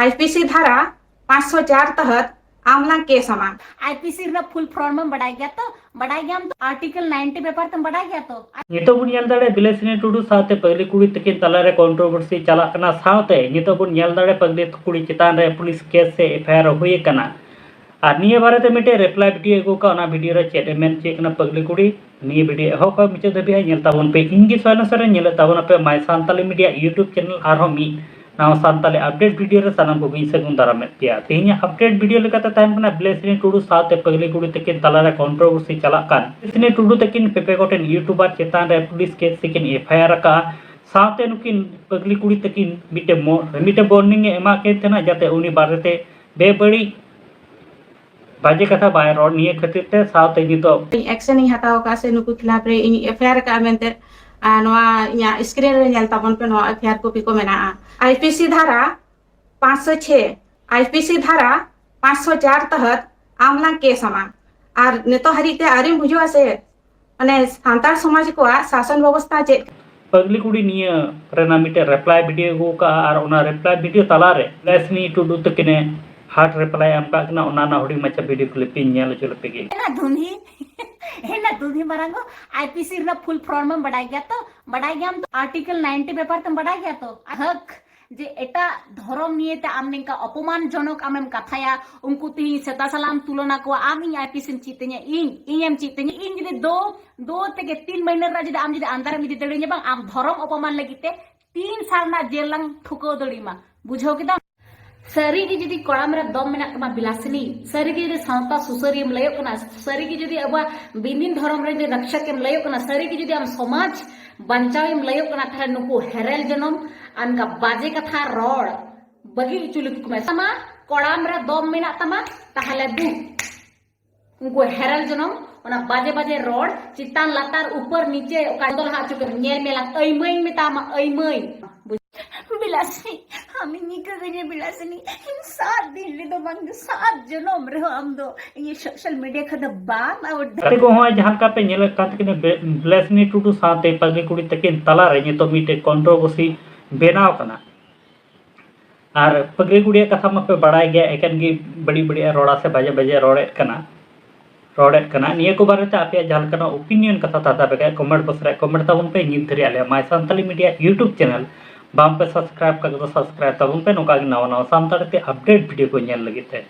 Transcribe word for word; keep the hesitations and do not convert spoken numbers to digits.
ᱟᱭᱯᱤᱥᱤ ᱫᱷᱟᱨᱟ ᱯᱟᱸᱪᱥᱚ ᱪᱟᱨ ᱛᱟᱦᱟᱛ ᱟᱢᱞᱟᱝ ᱠᱮᱥ ᱟᱢᱟ᱾ ᱟᱭᱯᱤᱥᱤ ᱨᱮᱱᱟᱜ ᱯᱷᱩᱞ ᱯᱷᱚᱨᱢ ᱮᱢ ᱵᱟᱰᱟᱭ ᱜᱮᱭᱟ ᱛᱚ? ᱵᱟᱰᱟᱭ ᱜᱮᱭᱟᱢ ᱛᱚ? ᱟᱨᱴᱤᱠᱮᱞ ᱱᱟᱭᱤᱱᱴᱤ ᱵᱮᱯᱟᱨ ᱛᱮᱢ ᱵᱟᱰᱟᱭ ᱜᱮᱭᱟ ᱛᱚ? ᱱᱤᱛᱚᱜ ᱵᱚᱱ ᱧᱮᱞ ᱫᱟᱲᱮᱭᱟᱜᱼᱟ, ᱵᱤᱞᱟᱥᱤᱱᱤ ᱴᱩᱰᱩ ᱥᱟᱶᱛᱮ ᱯᱟᱜᱽᱞᱤ ᱠᱩᱲᱤ ᱛᱟᱹᱠᱤᱱ ᱛᱟᱞᱟᱨᱮ ᱠᱚᱱᱴᱨᱳᱵᱷᱟᱨᱥᱤ ᱪᱟᱞᱟᱜ ᱠᱟᱱᱟ᱾ ᱥᱟᱶᱛᱮ ᱱᱤᱛᱚᱜ ᱵᱚᱱ ᱧᱮᱞ ᱫᱟᱲᱮᱭᱟᱜᱼᱟ, ᱯᱟᱜᱽᱞᱤ ᱠᱩᱲᱤ ᱪᱮᱛᱟᱱ ᱨᱮ ᱯᱩᱞᱤᱥ ᱠᱮᱥ ᱥᱮ ᱮᱯᱷᱟᱭᱟᱨ ᱦᱩᱭ ᱟᱠᱟᱱᱟ᱾ ᱟᱨ ᱱᱤᱭᱟᱹ ᱵᱟᱨᱮᱛᱮ ᱢᱤᱫᱴᱮᱡ ᱨᱤᱯᱞᱟᱭ ᱵᱷᱤᱰᱤᱭᱳ ᱟᱹᱜᱩ ᱠᱟᱜᱼᱟ, ᱚᱱᱟ ᱵᱷᱤᱰᱤᱭᱳ ᱨᱮ ᱪᱮᱫ ᱮ ᱢᱮᱱ ᱦᱚᱪᱚᱭᱮᱫ ᱠᱟᱱᱟ ᱯᱟᱜᱽᱞᱤ ᱠᱩᱲᱤ, ᱱᱤᱭᱟᱹ ᱵᱷᱤᱰᱤᱭᱳ ᱮᱦᱚᱵ ᱠᱷᱚᱱ ᱢᱩᱪᱟᱹᱫ ᱫᱷᱟᱹᱵᱤᱡ ᱦᱟᱸᱜ ᱧᱮᱞ ᱛᱟᱵᱚᱱ ᱯᱮ᱾ ᱤᱧ ᱜᱮ ᱥᱚᱭᱞᱮᱱ ᱥᱚᱨᱮᱱ, ᱧᱮᱞᱮᱫ ᱛᱟᱵᱚᱱᱟᱯᱮ My Santali Media YouTube channel᱾ ᱟᱨᱦᱚᱸ ᱢᱤᱫ ᱱᱟᱣᱟ ᱥᱟᱱᱛᱟᱞᱤ ᱟᱯᱰᱮᱴ ᱵᱷᱤᱰᱤᱭᱳ ᱨᱮ ᱥᱟᱱᱟᱢ ᱠᱚᱜᱮᱧ ᱥᱟᱹᱜᱩᱱ ᱫᱟᱨᱟᱢᱮᱫ ᱯᱮᱭᱟ᱾ ᱛᱮᱦᱮᱧᱟᱜ ᱟᱯᱰᱮᱴ ᱵᱷᱤᱰᱤᱭᱳ ᱞᱮᱠᱟᱛᱮ ᱛᱟᱦᱮᱱ ᱠᱟᱱᱟ ᱵᱤᱞᱟᱥᱤᱱᱤ ᱴᱩᱰᱩ ᱥᱟᱶᱛᱮ ᱯᱟᱜᱽᱞᱤ ᱠᱩᱲᱤ ᱛᱟᱹᱠᱤᱱ ᱛᱟᱞᱟᱨᱮ ᱠᱚᱱᱴᱨᱳᱵᱷᱟᱨᱥᱤ ᱪᱟᱞᱟᱜ ᱠᱟᱱ᱾ ᱵᱤᱞᱟᱥᱤᱱᱤ ᱴᱩᱰᱩ ᱛᱟᱹᱠᱤᱱ ᱯᱮᱯᱮ ᱜᱚᱴᱮᱱ ᱤᱭᱩᱴᱩᱵᱟᱨ ᱪᱮᱛᱟᱱ ᱨᱮ ᱯᱩᱞᱤᱥ ᱠᱮᱥ ᱛᱟᱹᱠᱤᱱ ᱮᱯᱷᱟᱭᱟᱨ ᱟᱠᱟᱫᱼᱟ᱾ ᱥᱟᱶᱛᱮ ᱱᱩᱠᱤᱱ ᱯᱟᱜᱽᱞᱤ ᱠᱩᱲᱤ ᱛᱟᱹᱠᱤᱱ ᱢᱤᱫᱴᱮᱱ ᱢᱚ-, ᱢᱤᱫᱴᱮᱱ ᱣᱟᱨᱱᱤᱝ ᱮ ᱮᱢᱟᱫ ᱠᱤᱱ ᱛᱟᱦᱮᱱᱟ, ᱡᱟᱛᱮ ᱩᱱᱤ ᱵᱟᱨᱮᱛᱮ ᱵᱮᱵᱟᱹᱲᱤᱡ ᱵᱟᱡᱮ ᱠᱟᱛᱷᱟ ᱵᱟᱭ ᱨᱚᱲ᱾ ᱱᱤᱭᱟᱹ ᱠᱷᱟᱹᱛᱤᱨ ᱛᱮ ᱥᱟᱶᱛᱮ ᱱᱤᱛᱚᱜ ᱤᱧ ᱮᱠᱥᱮᱱ ᱤᱧ ᱦᱟᱛᱟᱣ ᱟᱠᱟᱫᱼᱟ ᱥᱮ ᱱᱩᱠᱩ ᱠᱷᱤᱞᱟᱯ ᱨᱮ ᱤᱧ ᱮᱯᱷᱟᱭᱟᱨ ᱟᱠᱟᱫᱼᱟ ᱢᱮᱱᱛᱮ, ᱟᱨ ᱱᱚᱣᱟ ᱤᱧᱟᱹᱜ ᱥᱠᱨᱤᱱ ᱨᱮ ᱧᱮᱞ ᱛᱟᱵᱚᱱ ᱯᱮ, ᱱᱚᱣᱟ ᱮᱯᱷᱟᱭᱟᱨ ᱠᱚᱯᱤ ᱠᱚ ᱢᱮᱱᱟᱜᱼᱟ᱾ ᱟᱭᱯᱤᱥᱤ ᱫᱷᱟᱨᱟ ᱯᱟᱸᱪᱥᱚ ᱪᱷᱮ, ᱟᱭᱯᱤᱥᱤ ᱫᱷᱟᱨᱟ ᱯᱟᱸᱪᱥᱚ ᱪᱟᱨ ᱛᱟᱦᱟᱛ ᱟᱢᱞᱟᱝ ᱠᱮᱥ ᱟᱢᱟ᱾ ᱟᱨ ᱱᱤᱛᱚᱜ ᱦᱟᱹᱨᱤᱡ ᱛᱮ ᱟᱹᱣᱨᱤᱢ ᱵᱩᱡᱷᱟᱹᱣᱟ ᱥᱮ, ᱢᱟᱱᱮ, ᱥᱟᱱᱛᱟᱲ ᱥᱚᱢᱟᱡᱽ ᱠᱚᱣᱟᱜ ᱥᱟᱥᱚᱱ ᱵᱮᱵᱚᱥᱛᱷᱟ ᱪᱮᱫ? ᱯᱟᱜᱽᱞᱤ ᱠᱩᱲᱤ ᱱᱤᱭᱟᱹ ᱨᱮᱱᱟᱜ ᱢᱤᱫᱴᱮᱱ ᱨᱤᱯᱞᱟᱭ ᱵᱷᱤᱰᱤᱭᱳ ᱟᱹᱜᱩ ᱟᱠᱟᱫᱼᱟ, ᱟᱨ ᱚᱱᱟ ᱨᱤᱯᱞᱟᱭ ᱵᱷᱤᱰᱤᱭᱳ ᱛᱟᱞᱟᱨᱮ ᱵᱤᱞᱟᱥᱤᱱᱤ ᱴᱩᱰᱩ ᱛᱟᱹᱠᱤᱱᱮ ᱦᱟᱨᱴ ᱨᱤᱯᱞᱟᱭ ᱮᱢ ᱟᱠᱟᱫ ᱠᱤᱱᱟ᱾ ᱚᱱᱟ ᱨᱮᱱᱟᱜ ᱦᱩᱰᱤᱧ ᱢᱟᱪᱷᱟ ᱵᱷᱤᱰᱤᱭᱳ ᱠᱞᱤᱯ ᱤᱧ ᱧᱮᱞ ᱦᱚᱪᱚ ᱞᱮᱯᱮ ᱜᱮ᱾ ᱮᱱᱟ ᱫᱩᱱᱦᱤ, ᱮᱱᱟ ᱫᱩᱱᱦᱤ ᱢᱟᱨᱟᱝᱜᱚ, ᱟᱭᱯᱤᱥᱤ ᱨᱮᱱᱟᱜ ᱯᱷᱩᱞ ᱯᱷᱚᱨᱢ ᱮᱢ ᱵᱟᱰᱟᱭ ᱜᱮᱭᱟ ᱛᱚ? ᱵᱟᱰᱟᱭ ᱜᱮᱭᱟᱢ ᱛᱚ? ᱟᱨᱴᱤᱠᱮᱞ ᱱᱟᱭᱤᱱᱴᱤ ᱵᱮᱯᱟᱨ ᱛᱮᱢ ᱵᱟᱰᱟᱭ ᱜᱮᱭᱟ ᱛᱚ? ᱦᱟᱠ, ᱡᱮ ᱮᱴᱟᱜ ᱫᱷᱚᱨᱚᱢ ᱱᱤᱭᱮ ᱛᱮ ᱟᱢ ᱱᱤᱝᱠᱟ ᱚᱯᱚᱢᱟᱱ ᱡᱚᱱᱚᱠ ᱟᱢᱮᱢ ᱠᱟᱛᱷᱟᱭᱟ, ᱩᱱᱠᱩ ᱛᱮᱦᱮᱧ ᱥᱮᱛᱟ ᱥᱟᱞᱟᱜ ᱮᱢ ᱛᱩᱞᱚᱱᱟ ᱠᱚᱣᱟ, ᱟᱢ ᱤᱧ ᱟᱭᱯᱤᱥᱤᱢ ᱪᱮᱫ ᱛᱤᱧᱟ, ᱤᱧ, ᱤᱧᱮᱢ ᱪᱮᱫ ᱛᱤᱧᱟ, ᱤᱧ ᱡᱩᱫᱤ ᱫᱚ, ᱫᱚ ᱛᱮᱜᱮ ᱛᱤᱱ ᱢᱟᱹᱦᱱᱟᱹ ᱨᱮ ᱡᱩᱫᱤ ᱟᱢ ᱡᱩᱫᱤ ᱟᱱᱫᱟᱨᱮᱢ ᱤᱫᱤ ᱫᱟᱲᱮᱭᱟᱹᱧᱟ ᱵᱟᱝ, ᱟᱢ ᱫᱷᱚᱨᱚᱢ ᱚᱯᱚᱢᱟᱱ ᱞᱟᱹᱜᱤᱫ ᱛᱮ ᱛᱤᱱ ᱥᱟᱞ ᱨᱮᱱᱟᱜ ᱡᱮᱞ ᱞᱟᱝ ᱴᱷᱩᱠᱟᱹᱣ ᱫᱟᱲᱮᱭᱟᱢᱟ, ᱵᱩᱡᱷᱟᱹᱣ ᱠᱮᱫᱟᱢ? ᱥᱟᱹᱨᱤ ᱜᱮ ᱡᱩᱫᱤ ᱠᱚᱲᱟᱢ ᱨᱮ ᱫᱚᱢ ᱢᱮᱱᱟᱜ ᱛᱟᱢᱟ ᱵᱤᱞᱟᱥᱤᱱᱤ, ᱥᱟᱹᱨᱤ ᱜᱮ ᱡᱩᱫᱤ ᱥᱟᱶᱛᱟ ᱥᱩᱥᱟᱹᱨᱤᱭᱟᱹᱢ ᱞᱟᱹᱭᱚᱜ ᱠᱟᱱᱟ, ᱥᱟᱹᱨᱤ ᱜᱮ ᱡᱩᱫᱤ ᱟᱵᱚᱣᱟᱜ ᱵᱤᱱᱤᱱ ᱫᱷᱚᱨᱚᱢ ᱨᱮ ᱡᱩᱫᱤ ᱨᱚᱠᱷᱟᱠᱮᱢ ᱞᱟᱹᱭᱚᱜ ᱠᱟᱱᱟ, ᱥᱟᱹᱨᱤ ᱜᱮ ᱡᱩᱫᱤ ᱟᱢ ᱥᱚᱢᱟᱡᱽ ᱵᱟᱧᱪᱟᱣᱮᱢ ᱞᱟᱹᱭᱚᱜ ᱠᱟᱱᱟ, ᱛᱟᱦᱞᱮ ᱱᱩᱠᱩ ᱦᱮᱨᱮᱞ ᱡᱚᱱᱚᱢ ᱟᱨ ᱱᱚᱝᱠᱟ ᱵᱟᱡᱮ ᱠᱟᱛᱷᱟ ᱨᱚᱲ ᱵᱟᱹᱜᱤ ᱦᱚᱪᱚ ᱞᱟᱹᱜᱤᱫ ᱠᱚ ᱢᱮ᱾ ᱟᱢᱟᱜ ᱠᱚᱲᱟᱢ ᱨᱮ ᱫᱚᱢ ᱢᱮᱱᱟᱜ ᱛᱟᱢᱟ, ᱛᱟᱦᱞᱮ ᱫᱩ ᱩᱱᱠᱩ ᱦᱮᱨᱮᱞ ᱡᱚᱱᱚᱢ, ᱚᱱᱟ ᱵᱟᱡᱮ ᱵᱟᱡᱮ ᱨᱚᱲ, ᱪᱮᱛᱟᱱ ᱞᱟᱛᱟᱨ ᱩᱯᱚᱨ ᱱᱤᱪᱮ ᱚᱠᱟ ᱫᱚ ᱞᱟᱦᱟ ᱦᱚᱪᱚ ᱠᱮᱢ ᱧᱮᱞ ᱢᱮᱞᱟ, ᱟᱹᱭᱢᱟᱹᱧ ᱢᱮᱛᱟᱢᱟ, ᱟᱹᱭᱢᱟᱹᱧ᱾ ᱵᱤᱞᱟᱥᱤᱱᱤ, ᱟᱢ ᱤᱧ ᱤᱠᱟᱹ ᱠᱟᱹᱧᱟ ᱵᱤᱞᱟᱥᱤᱱᱤ, ᱤᱧ ᱥᱟᱛ ᱫᱤᱱ ᱨᱮᱫᱚ ᱵᱟᱝ ᱫᱚ ᱥᱟᱛ ᱡᱚᱱᱚᱢ ᱨᱮᱦᱚᱸ ᱟᱢ ᱫᱚ ᱤᱧ ᱥᱳᱥᱟᱞ ᱢᱤᱰᱤᱭᱟ ᱠᱷᱚᱱ ᱫᱚ ᱵᱟᱢ ᱟᱣᱩᱴ ᱫᱟᱲᱮᱭᱟᱜᱼᱟ᱾ ᱜᱟᱛᱮ ᱠᱚ, ᱦᱚᱸᱜᱼᱚᱭ ᱡᱟᱦᱟᱸ ᱞᱮᱠᱟ ᱯᱮ ᱧᱮᱞᱮᱫ ᱠᱟᱱ ᱛᱟᱹᱠᱤᱱᱟ, ᱵᱮ-, ᱵᱤᱞᱟᱥᱤᱱᱤ ᱴᱩᱰᱩ ᱥᱟᱶᱛᱮ ᱯᱟᱜᱽᱞᱤ ᱠᱩᱲᱤ ᱛᱟᱹᱠᱤᱱ ᱛᱟᱞᱟᱨᱮ ᱱᱤᱛᱚᱜ ᱢᱤᱫᱴᱮᱡ ᱠᱚᱱᱴᱨᱳᱵᱷᱟᱨᱥᱤ ᱵᱮᱱᱟᱣ ᱠᱟᱱᱟ᱾ ᱟᱨ ᱯᱟᱹᱜᱽᱨᱤ ᱜᱩᱲᱤᱭᱟᱹ ᱠᱟᱛᱷᱟ ᱢᱟᱯᱮ ᱵᱟᱲᱟᱭ ᱜᱮᱭᱟ, ᱮᱠᱮᱱ ᱜᱮ ᱵᱟᱹᱲᱤᱡ ᱵᱟᱹᱲᱤᱡ ᱮ ᱨᱚᱲᱟ ᱥᱮ ᱵᱟᱡᱮ ᱵᱟᱡᱮ ᱨᱚᱲᱮᱫ ᱠᱟᱱᱟ, ᱨᱚᱲᱮᱫ ᱠᱟᱱᱟ᱾ ᱱᱤᱭᱟᱹ ᱠᱚ ᱵᱟᱨᱮᱛᱮ ᱟᱯᱮᱭᱟᱜ ᱡᱟᱦᱟᱸ ᱞᱮᱠᱟᱱᱟᱜ opinion ᱠᱟᱛᱷᱟ ᱛᱟᱦᱮᱸ ᱛᱟᱯᱮ ᱠᱷᱟᱡ comment box ᱨᱮ comment ᱛᱟᱵᱚᱱ ᱯᱮ᱾ ᱧᱤᱛ ᱫᱷᱟᱹᱨᱤᱡ ᱟᱞᱮᱭᱟᱜ My Santali Media YouTube channel ᱵᱟᱝ ᱯᱮ subscribe ᱠᱟᱜ ᱫᱚ subscribe ᱛᱟᱵᱚᱱ ᱯᱮ, ᱱᱚᱝᱠᱟ ᱜᱮ ᱱᱟᱣᱟ ᱱᱟᱣᱟ ᱥᱟᱱᱛᱟᱲᱤ ᱛᱮ update video ᱠᱚ ᱧᱮᱞ ᱞᱟᱹᱜᱤᱫ ᱛᱮ᱾